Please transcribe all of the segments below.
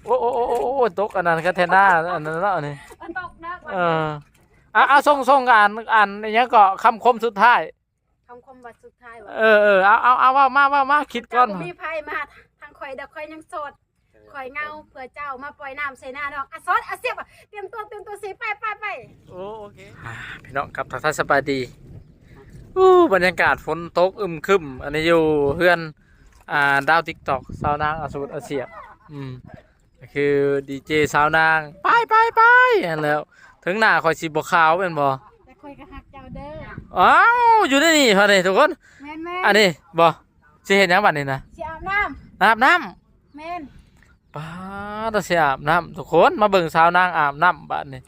ໂອ້ ໂອ້ ໂອ້ ໂອ້ ໂອ້ ຕົກອັນນັ້ນກະແທນາ ອັນນັ້ນເນາະ ອັນນີ້ ມັນຕົກເນາະ ເອີ ອ່າ ອ່າ ສົ່ງ ສົ່ງ ອ່ານ ອ່ານ ອີຫຍັງເກາະ ຄຳຄົມສຸດທ້າຍ ຄຳຄົມວ່າສຸດທ້າຍວ່າ ເອີ ເອີ ເອົາ ເອົາ ເອົາ ເວົ້າມາ ເວົ້າມາ ຄິດກ່ອນ ເຈົ້າບໍ່ມີໃຜມາທາງຂ້ອຍດອກ ຂ້ອຍຍັງໂສດ ຂ້ອຍເຫງົາ ເພື່ອເຈົ້າມາປ່ອຍນ້ຳໃສ່ນານ້ອງ ອາ ສອດ ອາ ສຽບ ຕຽມຕົວ ຕຽມຕົວຊິ ໄປ ໄປ ໄປ ໂອ້ ໂອເຄ ອ່າ ພີ່ນ້ອງຄັບ ທັກທາຍສະບາຍດີ ອູ້ ບັນຍາກາດຝົນຕົກອຶມຄຶມ ອັນນີ້ຢູ່ເຮືອນ ອ່າ ດາວຕິກຕອກ ສາວນາງ ອາສະບຸດ ອາສຽບ ອືມ ກໍຄືດີເຈສາວນາງ ໄປ ໄປ ໄປ ຫັ້ນແຫຼ້ວ ເຖິງໜ້າຂ້ອຍຊິບໍ່ຂາວແມ່ນບໍ່? ແຕ່ຂ້ອຍກໍຮັກເຈົ້າເດີ້ ອ້າວ ຢູ່ໃນນີ້ພະນີ້ທຸກຄົນ ແມ່ນໆ ອັນນີ້ບໍ່? ຊິເຮັດຫຍັງບັດນີ້ນະ? ຊິອາບນ້ຳ ອາບນ້ຳ ແມ່ນ ປາດ ຊິອາບນ້ຳ ທຸກຄົນ ມາເບິ່ງສາວນາງອາບນ້ຳບັດນີ້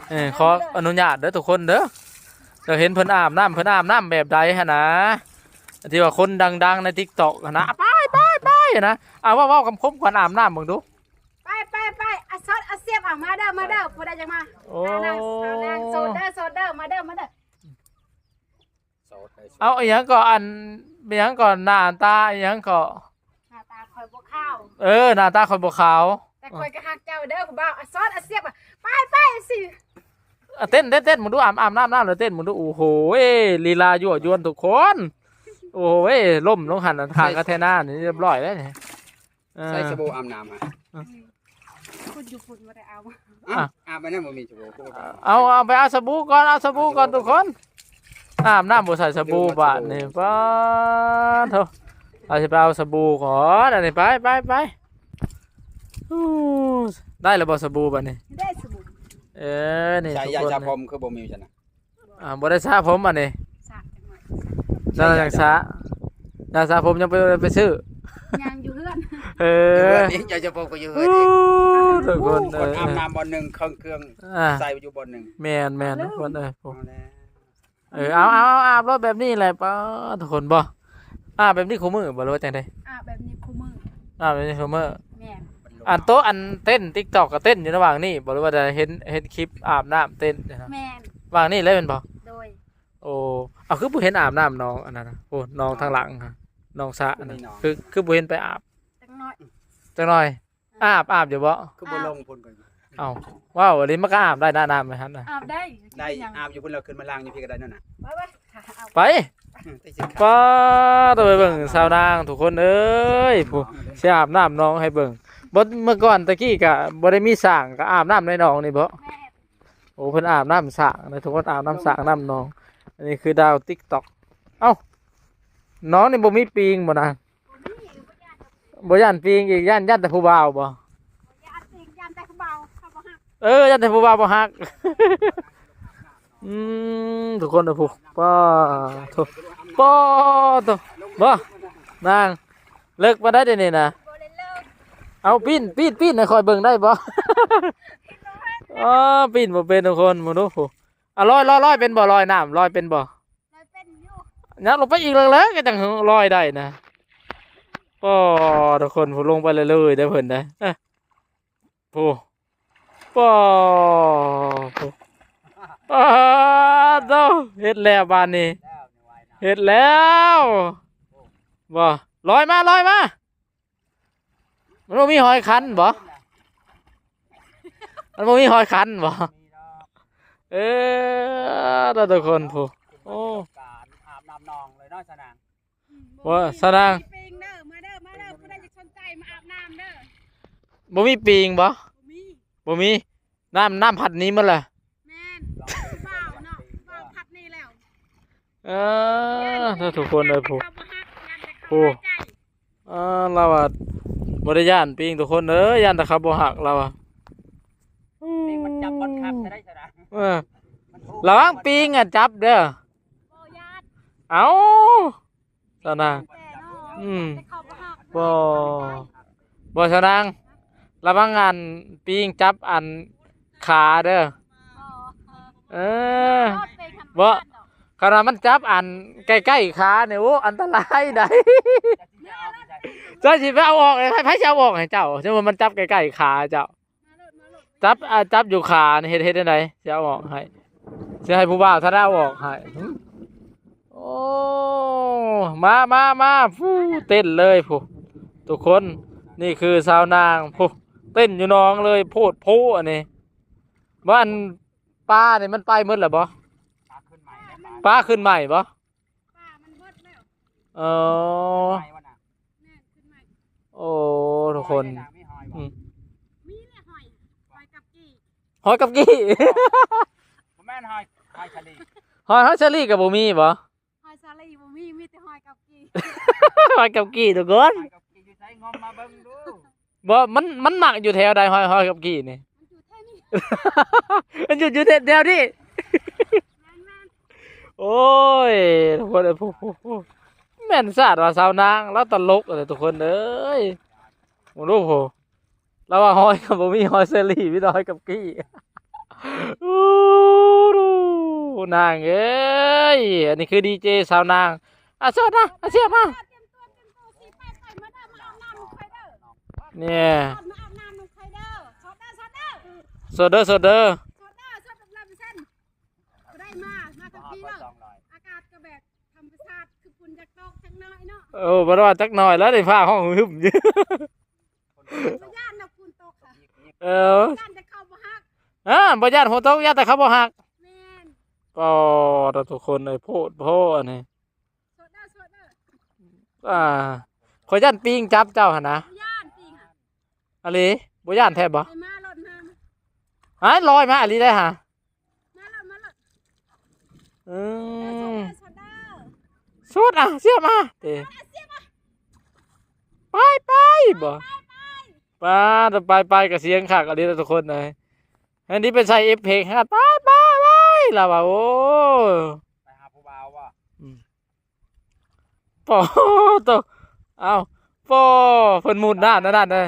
ເອີ ຂໍອະນຸຍາດເດີ້ທຸກຄົນເດີ້ ຢາກເຫັນເພິ່ນອາບນ້ຳ ເພິ່ນອາບນ້ຳແບບໃດຫັ້ນນະ ທີ່ວ່າຄົນດັງໆໃນຕິກຕອກຫັ້ນນະ ໄປ ໄປ ໄປ ຫັ້ນນະ ເອົາ ເວົ້າ ເວົ້າຄຳຄົມກ່ອນອາບນ້ຳເບິ່ງດູ ໄປ ໄປ ໄປ ອາ ສອດ ອາ ສຽບ ອາ ມາເດີ້ ມາເດີ້ ຜູ້ໃດຢາກມາ ໂອ້ ສາວນາງ ສາວນາງ ໂສດເດີ້ ໂສດເດີ້ ມາເດີ້ ມາເດີ້ ໂສດເລີຍ ເອົາ ອີຫຍັງເກາະ ອັນ ອີຫຍັງເກາະ ໜ້າຕາອີຫຍັງເກາະ ໜ້າຕາຂ້ອຍບໍ່ຂາວ ເອີ ໜ້າຕາຂ້ອຍບໍ່ຂາວ ແຕ່ຂ້ອຍກໍຮັກເຈົ້າເດີ້ຜູ້ບ່າວ ອາ ສອດ ອາ ສຽບ ໄປ ໄປ ຊິ ອາ ເຕັ້ນ ເຕັ້ນ ເຕັ້ນເບິ່ງດູ ອາບ ອາບນ້ຳ ນ້ຳແລ້ວເຕັ້ນເບິ່ງດູ ໂອ້ໂຫ ລີລາຍົວະຢວນທຸກຄົນ ໂອ້ໂຫ ລົ້ມລົງຫັ້ນ ຂ້າງກະແທນານີ້ ຮຽບຮ້ອຍແລ້ວນີ້ ເອີ ໃສ່ສະບູອາບນ້ຳ ອືມ ພຸ້ນຢູ່ພຸ້ນບໍ່ໄດ້ເອົາ ອາ ອາບໄປນັ້ນບໍ່ມີສະບູ ເອົາ ເອົາໄປເອົາສະບູກ່ອນ ເອົາສະບູກ່ອນທຸກຄົນ ອາບນ້ຳບໍ່ໃສ່ສະບູບາດນີ້ ປາດໂທ້ ເຮົາຊິໄປເອົາສະບູກ່ອນ ອັນນີ້ ໄປ ໄປ ໄປ ອູ້ ໄດ້ແລ້ວບໍ່ສະບູບາດນີ້? ໄດ້ສະບູ ເອີ ນີ້ ໃຊ້ຢາສະຜົມຄືບໍ່ມີຊັ້ນນະ? ອ່າ ບໍ່ໄດ້ສະຜົມອັນນີ້ ສະຈັກໜ້ອຍ ສະ ຢາສະ ຢາສະຜົມຍັງໄປ ໄປຊື້ ຍັງຢູ່ເຮືອນ ເອີ ຢູ່ເຮືອນນີ້ ຢາສະຜົມກໍຢູ່ເຮືອນນີ້ ທຸກຄົນ ເອີ ອາບນ້ຳບ່ອນໜຶ່ງ ເຄື່ອງ ເຄື່ອງ ອ່າ ໃສ່ຢູ່ບ່ອນໜຶ່ງ ແມ່ນໆ ທຸກຄົນເອີຍ ເອົາແລ້ວ ເອີ ເອົາ ເອົາ ເອົາ ອາບໂລດແບບນີ້ແຫຼະ ປາດ ທຸກຄົນ ບໍ່ ອາບແບບນີ້ຄູ່ມື້ບໍ່ ຫຼືວ່າຈັ່ງໃດ? ອາບແບບນີ້ຄູ່ມື້ ອາບແບບນີ້ຄູ່ມື້ ແມ່ນ ອັນໂຕະ ອັນເຕັ້ນຕິກຕອກກໍເຕັ້ນຢູ່ໃນຫວ່າງນີ້ບໍ່ ຫຼືວ່າຈະເຫັນ ເຫັນຄລິບອາບນ້ຳເຕັ້ນ ແມ່ນ ຫວ່າງນີ້ເລີຍແມ່ນບໍ່? ໂດຍ ໂອ້ ເອົາ ຄືບໍ່ເຫັນອາບນ້ຳໜອງອັນນັ້ນນະ ໂອ້ ໜອງທາງຫຼັງ ໜອງສະ ຄື ຄືບໍ່ເຫັນໄປອາບ ຈັກໜ້ອຍ ຈັກໜ້ອຍ ອາບ ອາບຢູ່ບໍ່? ຄືບໍ່ລົງພຸ້ນກໍ ເອົ້າ ເວົ້າອີ່ຫຼີ ມັນກໍອາບໄດ້ນະ ນ້ຳໃນຫັ້ນນະ ອາບໄດ້ ໄດ້ ອາບຢູ່ພຸ້ນ ແລ້ວຂຶ້ນມາລ້າງຢູ່ພີ້ກໍໄດ້ນັ້ນນະ ໄປ ໄປ ໄປ ປາດ ຕ້ອງໄປເບິ່ງສາວນາງທຸກຄົນເອີຍ ຜູ້ຊິອາບນ້ຳໜອງໃຫ້ເບິ່ງ ບໍ່ ເມື່ອກ່ອນຕະກີ້ກະບໍ່ໄດ້ມີສ້າງ ກະອາບນ້ຳໃນໜອງນີ້ບໍ່? ແມ່ນ ໂອ້ ເພິ່ນອາບນ້ຳສ້າງນະ ທຸກຄົນ ອາບນ້ຳສ້າງນ້ຳໜອງ ອັນນີ້ຄືດາວຕິກຕອກ ເອົ້າ ໜອງນີ້ບໍ່ມີປີງບໍ່ນາງ? ບໍ່ຢ້ານປີງອີກ ຢ້ານ ຢ້ານແຕ່ຜູ້ບ່າວບໍ່? ຢ້ານປີງ ຢ້ານແຕ່ຜູ້ບ່າວເຂົາບໍ່ຮັກ ເອີ ຢ້ານແຕ່ຜູ້ບ່າວບໍ່ຮັກ ອືມ ທຸກຄົນເອີຍ ຜູ້ ປາໂທ້ ປາໂທ້ ບໍ່ ນາງ ເລິກປານໃດດຽວນີ້ນະ? ບໍ່ໄດ້ເລີກ ເອົາ ປີ້ນ ປີ້ນ ປີ້ນໃຫ້ຂ້ອຍເບິ່ງໄດ້ບໍ່? ອໍ ປີ້ນບໍ່ເປັນ ທຸກຄົນ ເບິ່ງດູ ຜູ້ ອ່ະ ລອຍ ລອຍ ລອຍເປັນບໍ່? ລອຍນ້ຳ ລອຍເປັນບໍ່? ລອຍເປັນຢູ່ ຍັບລົງໄປອີກເລີກໆ ກໍຈັ່ງລອຍໄດ້ນະ ປາໂທ້ ທຸກຄົນ ຜູ້ ລົງໄປເລື້ອຍໆເດີ້ເພິ່ນເດີ້ ເອີ ຜູ້ ປາໂທ້ ປາໂທ້ ເຮັດແລ້ວບາດນີ້ ເຮັດແລ້ວ ບໍ່ ລອຍມາ ລອຍມາ ມັນບໍ່ມີຫອຍຂັນບໍ່? ມັນບໍ່ມີຫອຍຂັນບໍ່? ເອີ ທຸກຄົນ ຜູ້ ໂອ້ ອາບນ້ຳໜອງເລີຍເນາະ ສາວນາງ ບໍ່ ສາວນາງ ມີປີງເດີ ມາເດີ ມາເດີ ຜູ້ໃດຢາກສົນໃຈມາອາບນ້ຳເດີ ບໍ່ມີປີງບໍ່? ບໍ່ມີ ບໍ່ມີ ນ້ຳ ນ້ຳພັດໜີໝົດລະ ແມ່ນ ບ່າວເນາະ ບ່າວພັດໜີແລ້ວ ເອີ ທຸກຄົນເອີຍ ຜູ້ ຜູ້ ອ່າ ລາວວ່າບໍ່ໄດ້ຢ້ານປີງ ທຸກຄົນເອີຍ ຢ້ານແຕ່ເຂົາບໍ່ຮັກ ລາວວ່າ ປີງມັນຈັບບໍ່ທັນໄດ້ຊະນະ ເອີ ລະວັງປີງອະຈັບເດີ ບໍ່ຢ້ານ ເອົ້າ ສາວນາງ ແຕ່ເນາະ ອືມ ແຕ່ເຂົາບໍ່ຮັກ ບໍ່ ບໍ່ ສາວນາງ ລະວັງອັນປີງຈັບອັນຂາເດີ ບໍ່ ເອີ ບໍ່ ຄັນວ່າມັນຈັບອັນໃກ້ໆຂານີ້ ໂອ້ ອັນຕະລາຍໃດ໋ ເຈົ້າຊິໄປເອົາອອກໃຫ້ໃຜ ໃຜຊິເອົາອອກໃຫ້ເຈົ້າ ສົມມຸດມັນຈັບໃກ້ໆຂາເຈົ້າ ຈັບ ອ່າ ຈັບຢູ່ຂານີ້ ເຮັດ ເຮັດຈັ່ງໃດ ຊິເອົາອອກໃຫ້ ຊິໃຫ້ຜູ້ບ່າວທ່ານເອົາອອກໃຫ້ ຫຶ ໂອ້ ມາ ມາ ມາ ຟູ ເຕັ້ນເລີຍ ຜູ້ ທຸກຄົນ ນີ້ຄືຊາວນາງ ໂອ້ ເຕັ້ນຢູ່ໜອງເລີຍ ໂພດໂພອັນນີ້. ວ່າອັນ ປານີ້ມັນໄປໝົດແລ້ວບໍ່? ປາຂຶ້ນໃໝ່ແລ້ວ ປາຂຶ້ນໃໝ່ບໍ່? ປາມັນເບິດແລ້ວ ເອີ ຂຶ້ນໃໝ່ວ່ານະ ແມ່ນ ຂຶ້ນໃໝ່. ໂອ້ ທຸກຄົນ ຫອຍໃນນາງມີຫອຍບໍ່? ອືມ ມີແຫຼະຫອຍ ຫອຍກັບກີ້ ຫອຍກັບກີ້ ບໍ່ແມ່ນຫອຍ ຫອຍສາລີ ຫອຍ ຫອຍສາລີກໍບໍ່ມີບໍ່? ຫອຍສາລີບໍ່ມີ ມີແຕ່ຫອຍກັບກີ້ ຫອຍກັບກີ້ທຸກຄົນ ຫອຍກັບກີ້ຢູ່ໃສ ງົມມາເບິ່ງດູ. ບໍ່ ມັນ ມັນມັກຢູ່ແຖວໃດ ຫອຍ ຫອຍກັບກີ້ນີ້? ມັນຢູ່ແຖວນີ້ ມັນຢູ່ ຢູ່ແຖວ ແຖວນີ້ ແມ່ນໆ. ໂອ້ຍ ທຸກຄົນເອີຍ ໂອ້ ໂອ້ ໂອ້ ແມ່ນຊາດວ່າຊາວນາງ ລາວຕະຫຼົກເລີຍທຸກຄົນເອີຍ ໂອ້ໂຫ ລາວວ່າຫອຍກໍບໍ່ມີ ຫອຍສາລີ ມີແຕ່ຫອຍກັບກີ້. ໂອ້ ນາງເອີຍ ອັນນີ້ຄືດີເຈສາວນາງ ອາ ສອດນະ ອາ ສຽບມາ ຕຽມຕົວ ຕຽມຕົວ ຊິໄປ ໄປ ມາເດີ ມາອາບນ້ຳນຳຂ້ອຍເດີ ນີ້ ມາອາບນ້ຳນຳຂ້ອຍເດີ ສອດເດີ ສອດເດີ ສອດເດີ ສອດເດີ ສອດເດີ ສອດເດີ ບໍ່ໄດ້ມາ ມາກັບພີ້ເດີ ອາກາດກໍແບບທຳມະຊາດ ຄືຝົນຢາກຕົກຈັກໜ້ອຍເນາະ ໂອ້ ບໍ່ໄດ້ວ່າຈັກໜ້ອຍແລ້ວ ໄດ້ຟ້າຮ້ອງຫຶມໆຢູ່ ບໍ່ຢ້ານດອກຝົນຕົກ ເອີ ຢ້ານແຕ່ເຂົາບໍ່ຮັກ ເອີ ບໍ່ຢ້ານຝົນຕົກ ຢ້ານແຕ່ເຂົາບໍ່ຮັກ ແມ່ນ ກໍ ທຸກຄົນເອີຍ ໂພດໂພອັນນີ້ ສອດເດີ ສອດເດີ ອ່າ ຂ້ອຍຢ້ານປີງຈັບເຈົ້າຫັ້ນນະ ຢ້ານປີງຫະ ອີ່ຫຼີ ບໍ່ຢ້ານແທ້ບໍ່? ໄປມາລົດນຳ ຫາຍ ລອຍມາອີ່ຫຼີໄດ໋ຫາ ມາລະ ມາລະ ອືມ ສອດເດີ ສອດເດີ ສອດ ອ່ະ ສຽບມາ ເຕ ສອດ ອ່ະ ສຽບມາ ໄປ ໄປ ບໍ່ ໄປ ໄປ ໄປ ໄປ ໄປ ໄປ ກໍສຽງຄັກອີ່ຫຼີນະທຸກຄົນເອີຍ ອັນນີ້ໄປໃສ່ເອັບເຟັກໃຫ້ ໄປ ໄປ ໄປ ລາວວ່າ ໂອ້ ໄປຫາຜູ້ບ່າວບໍ່? ອືມ ປອໂຕ ເອົ້າ ປອ ເພິ່ນມຸດນ້ຳນັ້ນເດ້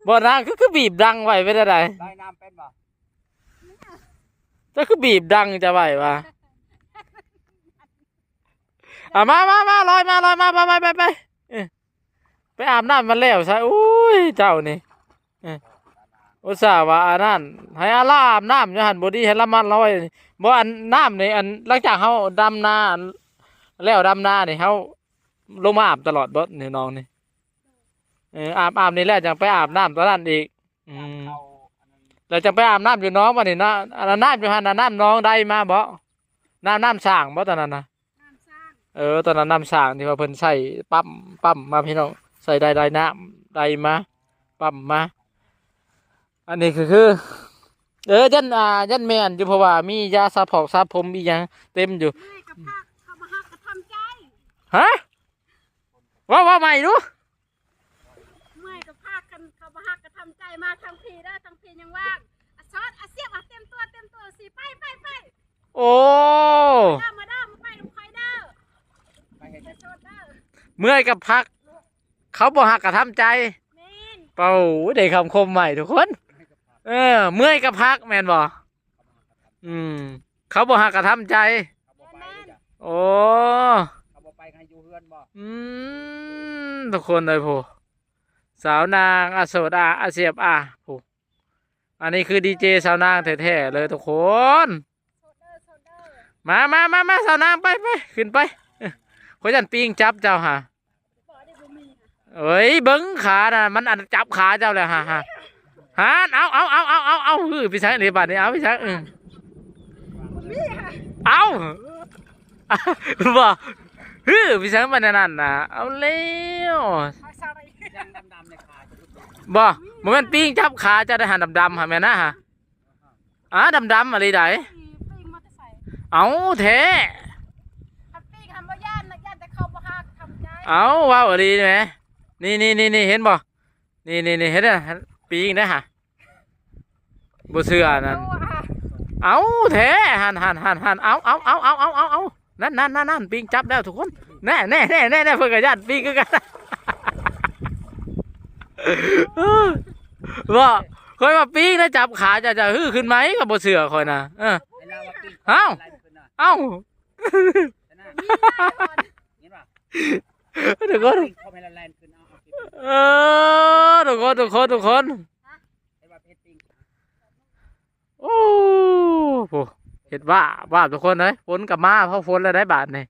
ບໍ່ນາງ ຄື ຄືບີບດັງໄວ້ເປັນຈັ່ງໃດ? ລອຍນ້ຳເປັນບໍ່? ເຈົ້າຄືບີບດັງຈະໄວ້ວ່າ ອ່າ ມາ ມາ ມາ ລອຍມາ ລອຍມາ ໄປ ໄປ ໄປ ໄປ ເອີ ໄປອາບນ້ຳມັນແລ້ວຊະ ໂອ້ຍ ເຈົ້ານີ້ ເອີ ອຸດສ່າວ່າອັນນັ້ນ ໃຫ້ລາວອາບນ້ຳຢູ່ຫັ້ນ ບໍ່ດີໃຫ້ລາວມາລອຍ ບໍ່ ອັນນ້ຳນີ້ ອັນ ຫຼັງຈາກເຮົາດຳນາ ແລ້ວດຳນານີ້ ເຮົາລົງມາອາບຕະຫຼອດບໍ່ໃນໜອງນີ້? ເອີ ອາບ ອາບນີ້ແລ້ວຈັ່ງໄປອາບນ້ຳຕອນນັ້ນອີກ ອືມ ແລ້ວຈັ່ງໄປອາບນ້ຳຢູ່ໜອງບັດນີ້ນະ ອັນນັ້ນນ້ຳຢູ່ຫັ້ນນະ ນ້ຳໜອງໄດມາບໍ່? ນ້ຳ ນ້ຳສ້າງບໍ່ຕອນນັ້ນນະ? ນ້ຳສ້າງ ເອີ ຕອນນັ້ນນ້ຳສ້າງທີ່ວ່າເພິ່ນໃສ່ປ້ຳ ປ້ຳມາພີ່ນ້ອງ ໃສ່ໄດ ໄດນ້ຳໄດມາ ປ້ຳມາ ອັນນີ້ກໍຄື ເອີ ຢ້ານ ອ່າ ຢ້ານແມ່ນຢູ່ ເພາະວ່າມີຢາສະພອກສະຜົມອີ່ຫຍັງເຕັມຢູ່ ເມື່ອຍກັບພັກ ເຂົາບໍ່ຮັກກໍທຳໃຈ ຮະ? ເວົ້າ ເວົ້າໃໝ່ດູ ເມື່ອຍກັບພັກ ຄັນເຂົາບໍ່ຮັກກໍທຳໃຈ ມາທາງພີ້ເດີ ທາງພີ້ຍັງວ່າງ ອາ ສອດ ອາ ສຽບ ອາ ຕຽມຕົວ ຕຽມຕົວ ຊິໄປ ໄປ ໄປ ໂອ້ ມາເດີ ມາເດີ ມາໄປນຳຂ້ອຍເດີ ໄປເຮັດ ໄປໂຊດເດີ ເມື່ອຍກັບພັກ ເຂົາບໍ່ຮັກກໍທຳໃຈ ແມ່ນ ເປົ່າ ໄດ້ຄຳຄົມໃໝ່ທຸກຄົນ ເອີ ເມື່ອຍກັບພັກແມ່ນບໍ່? ອືມ ເຂົາບໍ່ຮັກກໍທຳໃຈ ແມ່ນໆ ໂອ້ ເຂົາບໍ່ໄປໃຫ້ຢູ່ເຮືອນບໍ່? ອືມ ທຸກຄົນເອີຍ ໂພ ສາວນາງ ອາ ໂສດ ອາ ອາ ສຽບ ອາ ໂພ ອັນນີ້ຄືດີເຈສາວນາງແທ້ໆເລີຍທຸກຄົນ ມາ ມາ ມາ ມາ ສາວນາງ ໄປ ໄປ ຂຶ້ນໄປ ເອີ ຂ້ອຍຢ້ານປີງຈັບເຈົ້າຫາ ເອີຍ ເບິ່ງຂານະ ມັນອັນຈັບຂາເຈົ້າແລ້ວ ຫາ ຫາ ຫາ ເອົາ ເອົາ ຫື ໄປໃສນີ້ບາດນີ້ ເອົາ ໄປໃສ ເອີ ເອົາ ບໍ່ ຫື ໄປໃສມັນອັນນັ້ນນະ ເອົາແລ້ວ ບໍ່ ບໍ່ແມ່ນປີງຈັບຂາເຈົ້າໄດ້ຫາ ດຳໆ ຫາ ແມ່ນນະຫາ ອ່າ ດຳໆ ອີ່ຫຼີໃດ ປີງມາແຕ່ໃສ ເອົາແທ້ ຄັນປີງຫັ້ນບໍ່ຢ້ານນະ ຢ້ານແຕ່ເຂົາບໍ່ຮັກທຳໃຈ ເອົາ ເວົ້າອີ່ຫຼີແມ ນີ້ໆໆ ເຫັນບໍ່ ນີ້ໆໆ ເຫັນ ປີງໄດຫາ ບໍ່ເຊື່ອນັ້ນ ເອົາແທ້ ຫັ້ນໆໆໆ ເອົາ ເອົາ ນັ້ນໆໆໆ ປີງຈັບແລ້ວທຸກຄົນ ແນ່ໆໆໆ ເພິ່ນກໍຢ້ານປີງຄືກັນ ບໍ່ ຂ້ອຍວ່າປີງນະ ຈັບຂາເຈົ້າ ເຈົ້າຫືຂຶ້ນໃໝ່ ກໍບໍ່ເຊື່ອຂ້ອຍນະ ເອີ ເອົ້າ ເອົ້າ ທຸກຄົນ ເອີ ທຸກຄົນ ທຸກຄົນ ທຸກຄົນ ໂອ້ ໂຫ ເຮັດວາບວາບທຸກຄົນເອີຍ ຝົນກໍມາ ພໍຝົນແລ້ວໄດ໋ບາດນີ້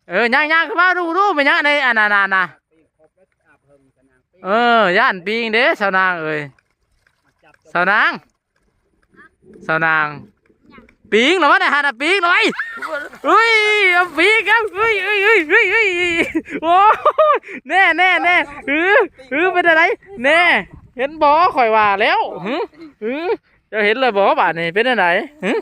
ເອີ ຍ່າງໆ ຂຶ້ນມາດູ ດູ ແມ່ນຫຍັງໃນອັນນັ້ນນະ ປີງຄົບແລ້ວອາບເຫິງຊະນາງ ປີງ ເອີ ຢ້ານປີງເດ້ ສາວນາງເອີຍ ສາວນາງ ສາວນາງ ປີງລະວະນະ ຫັ້ນນະ ປີງລະໄວ ເອີຍ ເອົາປີງ ເອົາ ເອີຍ ເອີຍ ເອີຍ ເອີຍ ເອີຍ ໂອ້ຍ ແນ່ ແນ່ ແນ່ ເອີ ເອີ ເປັນຈັ່ງໃດ ແນ່ ເຫັນບໍ່ ຂ້ອຍວ່າແລ້ວ ຫື ຫື ເຈົ້າເຫັນແລ້ວບໍ່ບາດນີ້ ເປັນຈັ່ງໃດ ຫື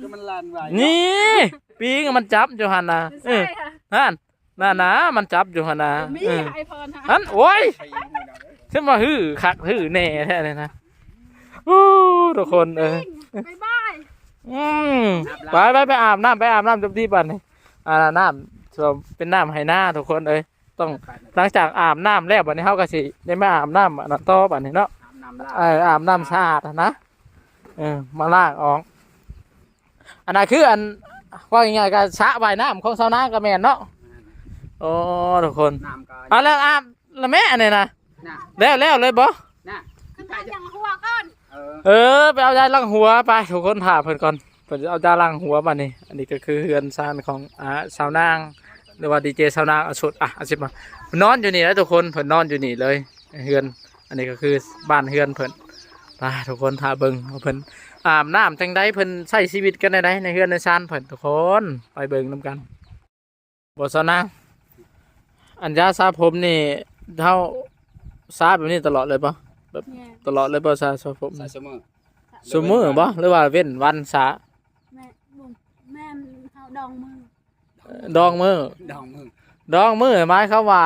ຄືມັນລານໄວ ນີ້ ປີງມັນຈັບຢູ່ຫັ້ນນະ ເອີ ຫັ້ນ ນັ້ນນະ ມັນຈັບຢູ່ຫັ້ນນະ ມີ ເອີ ໄອໂຟນຫັ້ນ ຫັ້ນ ໂອ້ຍ ຊິມາຫືຄັກຫືແນ່ແທ້ນີ້ນະ ໂອ້ ທຸກຄົນເອີຍ ບາຍບາຍ ອືມ ໄປ ໄປ ໄປອາບນ້ຳ ໄປອາບນ້ຳຈົບດີບາດນີ້ ອ່າ ນ້ຳ ເປັນນ້ຳໄຮ່ນາທຸກຄົນເອີຍ ຕ້ອງ ຫຼັງຈາກອາບນ້ຳແລ້ວ ບາດນີ້ເຮົາກໍຊິໄດ້ມາອາບນ້ຳອັນນັ້ນຕໍ່ບາດນີ້ເນາະ ອາບນ້ຳລາດ ເອີ ອາບນ້ຳສະອາດຫັ້ນນະ ເອີ ມາລ້າງອອກ ອັນນັ້ນຄືອັນ ເວົ້າງ່າຍໆກໍສະວ່າຍນ້ຳຂອງຊາວນາກໍແມ່ນເນາະ ແມ່ນ ໂອ້ ທຸກຄົນ ນ້ຳກໍ ອ່າ ແລ້ວອາບລະແມ່ອັນນີ້ນະ ນະ ແລ້ວ ແລ້ວເລີຍບໍ່ ນະ ຂຶ້ນໄປລ້າງຫົວກ່ອນ ເອີ ເອີ ໄປເອົາຢາລ້າງຫົວໄປ ທຸກຄົນຖ້າເພິ່ນກ່ອນ ເພິ່ນເອົາຢາລ້າງຫົວບາດນີ້ ອັນນີ້ກໍຄືເຮືອນຊານຂອງ ອ່າ ຊາວນາງ ຫຼືວ່າດີເຈຊາວນາງ ອາ ສຸດ ອ່ະ ອາຊິມາ ນອນຢູ່ນີ້ແຫຼະທຸກຄົນ ເພິ່ນນອນຢູ່ນີ້ເລີຍ ເຮືອນ ອັນນີ້ກໍຄືບ້ານເຮືອນເພິ່ນ ໄປ ທຸກຄົນຖ້າເບິ່ງວ່າເພິ່ນອາບນ້ຳຈັ່ງໃດ ເພິ່ນໃຊ້ຊີວິດກັນແນວໃດໃນເຮືອນໃນຊານເພິ່ນ ທຸກຄົນ ໄປເບິ່ງນຳກັນ ບໍ່ຊາວນາງ ອັນຢາສະຜົມນີ້ ເຮົາສະແບບນີ້ຕະຫຼອດເລີຍບໍ່? ແບບ ແມ່ນ ຕະຫຼອດເລີຍບໍ່? ສະ ສະຜົມ ສະຊຸມື້ ຊຸມື້ບໍ່? ຫຼືວ່າເວັ້ນວັນສະ? ແມ່ນ ແມ່ນ ເຮົາດອງມື້ ດອງມື້ ດອງມື້ ດອງມື້ໝາຍຄວາມວ່າ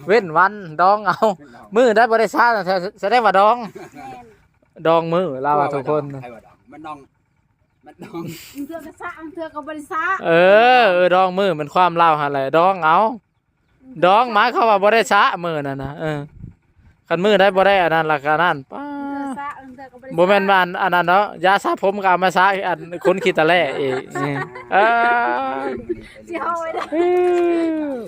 ເວັ້ນວັນ ເວັ້ນວັນ ດອງເອົາ ເວົ້ນດອງ ມື້ໃດບໍ່ໄດ້ສະ ສະແດງວ່າດອງ ແມ່ນ ດອງມື້ ລາວວ່າທຸກຄົນ ໃຜວ່າດອງ ມັນດອງ ມັນດອງ ບາງເທື່ອກໍສະ ບາງເທື່ອກໍບໍ່ໄດ້ສະ ເອີ ເອີ ດອງມື້ ແມ່ນຄວາມລາວຫັ້ນແຫຼະ ດອງເອົາ ອືມ ດອງໝາຍຄວາມວ່າບໍ່ໄດ້ສະມື້ນັ້ນນະ ເອີ ຄັນມື້ໃດບໍ່ໄດ້ອັນນັ້ນລະກະນັ້ນ ປ້າ ເທື່ອສະ ເທື່ອກໍບໍ່ໄດ້ສະ ບໍ່ແມ່ນວ່າອັນ ອັນນັ້ນເນາະ ຢາສະຜົມກໍເອົາມາສະ ອັນ ຂົນຂີ້ຕະແຫຼອີກ ເອີ ຊິເຮົາໄວ້ເດີ ເອີ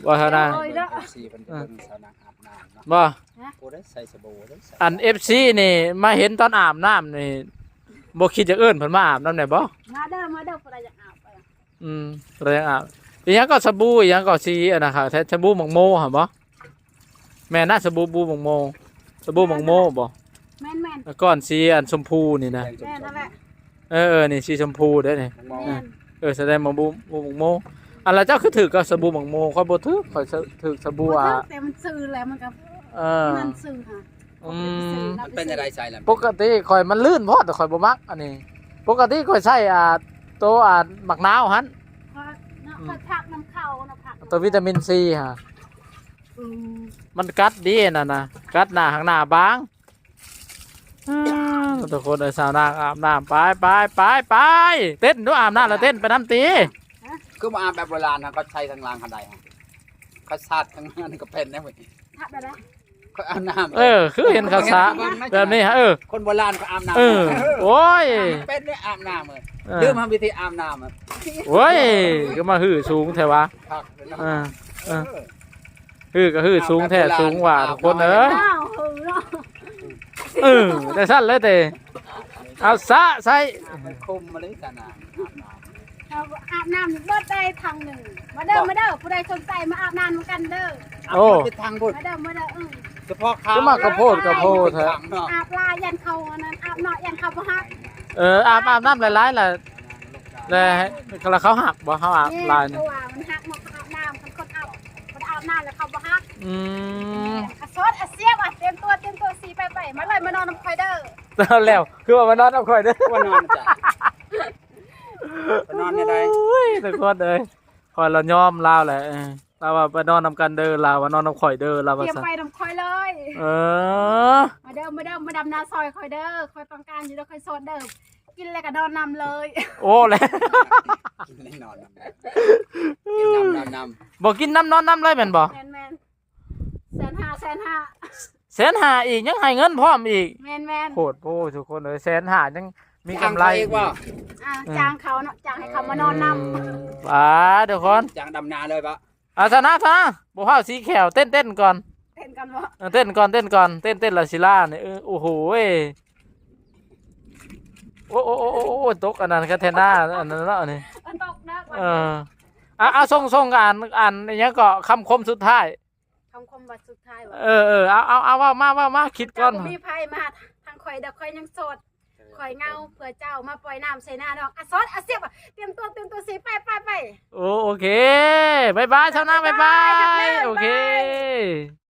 ບໍ່ເທົ່ານັ້ນ ຊິເຮົາໄວ້ເດີ ເອັຟຊີເພິ່ນຈະເບິ່ງສາວນາງອາບນ້ຳເນາະ ບໍ່ ຮະ ຜູ້ໃດໃສ່ສະບູ ຜູ້ໃດໃສ່ ອັນ ເອັຟຊີ ນີ້ມາເຫັນຕອນອາບນ້ຳນີ້ ບໍ່ຄິດຈະເອີ້ນເພິ່ນມາອາບນຳແດ່ບໍ່? ມາເດີ ມາເດີ ຜູ້ໃດຢາກອາບ ອືມ ແສດງວ່າ ອີຫຍັງກໍສະບູ ອີຫຍັງກໍສີອັນນັ້ນຄັກແທ້ ສະບູໝາກໂມຫັ້ນບໍ່? ແມ່ນນະ ສະບູ ບູໝາກໂມ ສະບູໝາກໂມບໍ່? ແມ່ນໆ ກ້ອນສີອັນຊົມພູນີ້ນະ ແມ່ນຫັ້ນແຫຼະ ເອີໆ ນີ້ສີຊົມພູເດ້ນີ້ ໝາກໂມ ແມ່ນ ເອີ ສະແດງວ່າບູ ບູໝາກໂມ ອັນລະເຈົ້າຄືຖືກກັບສະບູໝາກໂມ ຂ້ອຍບໍ່ຖືກ ຂ້ອຍຖືກສະບູ ບໍ່ຖືກ ອ່າ ແຕ່ມັນຊື່ແຫຼະ ມັນກໍ ເອີ ມັນຊື່ຫາ ອືມ ມັນເປັນຈັ່ງໃດໃສ່ລະ? ປົກກະຕິຂ້ອຍມັນລື່ນໂພດ ຂ້ອຍບໍ່ມັກອັນນີ້ ປົກກະຕິຂ້ອຍໃຊ້ ອ່າ ໂຕ ອ່າ ໝາກນາວຫັ້ນ ເນາະ ອືມ ຂ້ອຍຜັກນຳເຂົ້ານະ ຜັກໂຕວິຕາມິນຊີຫັ້ນ ອືມ ມັນກັດດີນັ້ນນະ ກັດໜ້າ ຫາງໜ້າບາງ ອືມ ທຸກຄົນເອີຍ ສາວນາງອາບນ້ຳ ໄປ ໄປ ໄປ ໄປ ເຕັ້ນດູ ອາບນ້ຳແລ້ວເຕັ້ນໄປນຳຕິ ຄືບໍ່ອາບແບບໂບລານນະ ເຂົາໃສ່ທາງຫຼັງຫັ້ນໄດ໋ ເຂົາສາດທາງໜ້ານີ້ກໍເປັນໄດ໋ ອາບແບບໃດ? ເຂົາອາບນ້ຳ ເອີ ຄືເຫັນເຂົາສະແບບນີ້ ເອີ ຄົນໂບລານເຂົາອາບນ້ຳ ເອີ ໂອ້ຍ ເປັນໄດ໋ອາບນ້ຳ ເອີ ລືມຫາວິທີອາບນ້ຳ ໂອ້ຍ ຄືມາຫືສູງແທ້ວະ ຄັກເນາະ ເອີ ເອີ ຫືກໍຫືສູງແທ້ສູງວ່າ ທຸກຄົນເອີຍ ອ້າວ ຫືເນາະ ເອີ ຈັ່ງຊັ້ນເລີຍເຕ ເອົາສະໃສ່ ມັນຄົມມາເລີຍສະນາ ເຮົາອາບນ້ຳເບິດໄດ້ຖັງໜຶ່ງ ມາເດີ ມາເດີ ຜູ້ໃດສົນໃຈມາອາບນ້ຳນຳກັນເດີ ໂອ້ ເອົາເບິດທາງພຸ້ນ ມາເດີ ມາເດີ ເອີ ສະເພາະຂາວ ຄືມາກະໂພດກະໂພແທ້ ອາບຫຼາຍຢ້ານເຂົາອັນນັ້ນ ອາບໜ້ອຍຢ້ານເຂົາບໍ່ຮັກ ເອີ ອາບ ອາບນ້ຳຫຼາຍໆລະ ແລ້ວ ແລ້ວເຂົາຮັກບໍ່ ເຮົາອາບຫຼາຍນີ້ ເພາະວ່າມັນຮັກເນາະ ເຂົາອາບນ້ຳ ຄັນຄົນອາບ ບໍ່ໄດ້ອາບນ້ຳແລ້ວເຂົາບໍ່ຮັກ ອືມ ແມ່ນ ອາໂສດອາເສຍບ ອາ ຕຽມຕົວ ຕຽມຕົວ ສີໄປ ໄປ ມາເລີຍ ມານອນນຳຂ້ອຍເດີ ແລ້ວ ຄືວ່າມານອນນຳຂ້ອຍເດີ ວ່ານອນຈ້ະ ໄປນອນແນວໃດ ໂອ້ຍ ທຸກຄົນເອີຍ ຂ້ອຍລະຍອມລາວແຫຼະ ເອີ ລາວວ່າໄປນອນນຳກັນເດີ ລາວວ່ານອນນຳຂ້ອຍເດີ ລາວວ່າ ຕຽມ ຊັ້ນ ໄປນຳຂ້ອຍເລີຍ ເອີ ມາເດີ ມາເດີ ມາດຳນາຊ່ອຍຂ້ອຍເດີ ຂ້ອຍຕ້ອງການຢູ່ເດີ ຂ້ອຍໂສດເດີ ກິນແລ້ວກໍນອນນຳເລີຍ ໂອ້ ແລ້ວ ກິນແລ້ວນອນນຳ ກິນນຳນອນນຳ ບໍ່ກິນນຳນອນນຳເລີຍແມ່ນບໍ່? ແມ່ນໆ ແສນຫ້າ ແສນຫ້າ ແສນຫ້າອີກ ຍັງໃຫ້ເງິນພ້ອມອີກ ແມ່ນໆ ໂພດໂພ ທຸກຄົນເອີຍ ແສນຫ້າຍັງມີກຳໄລອີກບໍ່? ອ່າ ເອີ ຈ້າງເຂົາເນາະ ຈ້າງໃຫ້ເຂົາມານອນນຳ ອືມ ປາ ທຸກຄົນ ຈ້າງດຳນາເລີຍບໍ່? ອ່າ ຊະນະ ຊະນະ ບໍ່ພາວສີແຂວ ເຕັ້ນ ເຕັ້ນກ່ອນ ເຕັ້ນກ່ອນບໍ່? ເອີ ເຕັ້ນກ່ອນ ເຕັ້ນກ່ອນ ເຕັ້ນ ເຕັ້ນລະສີລານີ້ ເອີ ໂອ້ໂຫ ເອີ ໂອ້ ໂອ້ ໂອ້ ໂອ້ ຕົກອັນນັ້ນກະແທນໜ້າ ອັນນັ້ນເນາະ ອັນນີ້ ເອີ ຕົກເນາະ ເອີ ອ່າ ເອົາ ສົ່ງ ສົ່ງ ອັນ ອັນ ອີຫຍັງເກາະ ຄຳຄົມສຸດທ້າຍ ຄຳຄົມວັດສຸດທ້າຍວ່າ ເອີໆ ເອົາໆ ເອົາ ເວົ້າມາ ເວົ້າມາ ຄິດກ່ອນ ບໍ່ມີໃຜມາທາງຂ້ອຍດອກ ຂ້ອຍຍັງໂສດ ຂ້ອຍເຫງົາ ເພື່ອເຈົ້າມາປ່ອຍນ້ຳໃສ່ໜ້ານ້ອງ ອາຊອດ ອາຊຽບ ຕຽມຕົວ ຕຽມຕົວຊິ ໄປ ໄປ ໄປ ໂອ ໂອເຄ ບາຍບາຍ ຊາວນາງ ບາຍບາຍ ບາຍບາຍ ໂອເຄ ບາຍບາຍ.